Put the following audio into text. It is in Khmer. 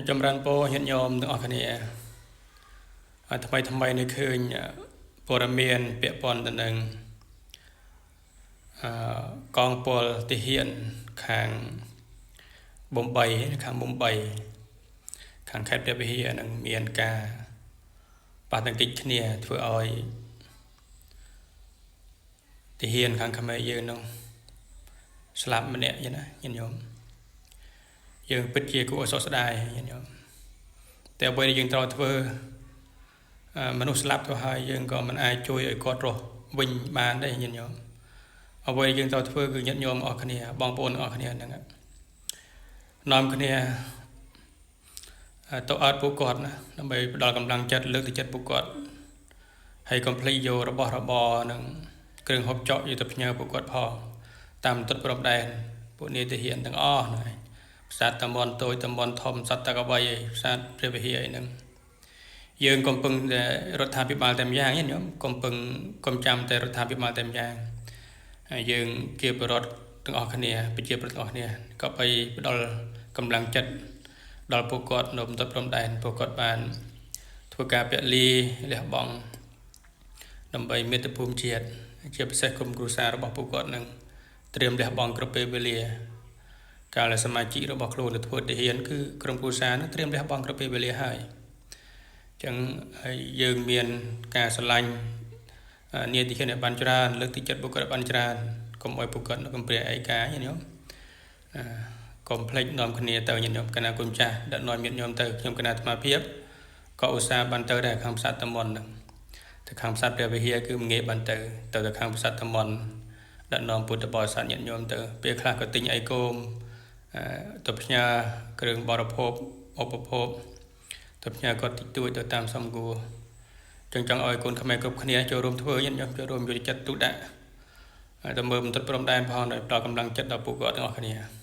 ចម្រើនពរញាតិញោមទាំងអស់គ្នាហើយថ្មីថ្មីនេះឃើញព័ត៌មានពាក់ព័ន្ធទៅនឹងអឺកងពលទាហានខាងបំបីខាងបំបីខាងខេត្តព្រះវិហារនឹងមានការប៉ះទង្គិចគ្នាធ្វើឲ្យទាហានខាងខ្មែរយើងនោះស្លាប់ម្នាក់យ៉ាងណាញាតិញោមយើងពិតជាគួរឲ្យសោកស្ដាយញាតិញោមតែអ្វីដែលយើងត្រូវធ្វើមនុស្សស្លាប់ទៅហើយយើងក៏មិនអាចជួយឲ្យគាត់រស់វិញបានដែរញាតិញោមអ្វីយើងត្រូវធ្វើគឺញាតិញោមអស់គ្នាបងប្អូនអស់គ្នាហ្នឹងនាំគ្នាទៅអត់ពួកគាត់ណាដើម្បីផ្ដល់កម្លាំងចិត្តលើកទឹកចិត្តពួកគាត់ហើយកុំភ្លេចយករបស់របរនិងគ្រឿងហូបចុកយកទៅផ្ញើពួកគាត់ផងតាមទឹកព្រំដែនពួកនាយទាហានទាំងអស់ហ្នឹងឯងផ្សារតំបន់តូចតំបន់ធំសត្វតកបីផ្សារព្រះវិហារអីហ្នឹងយើងកំពុងតែរដ្ឋាភិបាលតែម្យ៉ាងញោមកំពុងកុំចាំតែរដ្ឋាភិបាលតែម្យ៉ាងហើយយើងជាបរិវត្តទាំងអស់គ្នាប្រជាប្រដ្ឋទាំងអស់គ្នាក៏បីផ្ដល់កម្លាំងចិត្តដល់ពួកគាត់នៅបន្ទាត់ព្រំដែនពួកគាត់បានធ្វើការពលីលះបង់ដើម្បីមាតុភូមិជាតិជាពិសេសក្រុមគ្រួសាររបស់ពួកគាត់នឹងត្រៀមលះបង់គ្រប់ពេលវេលាកាលដែលសមាជិករបស់ខ្លួនទៅធ្វើទាហានគឺក្រុមគ្រួសារនឹងត្រៀមលះបង់គ្រប់ពេលវេលាហើយចឹងហើយយើងមានការស្រឡាញ់នាយទាហានឲ្យបានច្រើនលើកទឹកចិត្តពួកគាត់ឲ្យបានច្រើនកុំឲ្យពួកគាត់នៅកំព្រាឯកាញាតិញោមកុំភ្លេចនាំគ្នាទៅញាតិញោមកណាគុណចាស់ដឹកនាំញាតិញោមទៅខ្ញុំកណាអាត្មាភាពក៏ឧស្សាហ៍បានទៅដែរខាងផ្សារតំបន់ហ្នឹងទៅខាងផ្សារព្រះវិហារគឺមិនងាយបានទៅទៅទៅខាងផ្សារតំបន់ដឹកនាំពុទ្ធបរិស័ទញាតិញោមទៅពេលខ្លះក៏ទិញអីគោមទៅផ្ញើគ្រឿងបរិភោគឧបភោគទៅផ្ញើគាត់តិចតួចទៅតាមសំគួរចឹងចង់ឲ្យកូនខ្មែរគ្រប់គ្នាចូលរួមធ្វើញាតិញោមចូលរួមយកចិត្តទុកដាក់ហើយទៅមើលបន្ទាត់ព្រំដែនផងដោយផ្ដល់កម្លាំងចិត្តដល់ពួកគាត់ទាំងអស់គ្នា។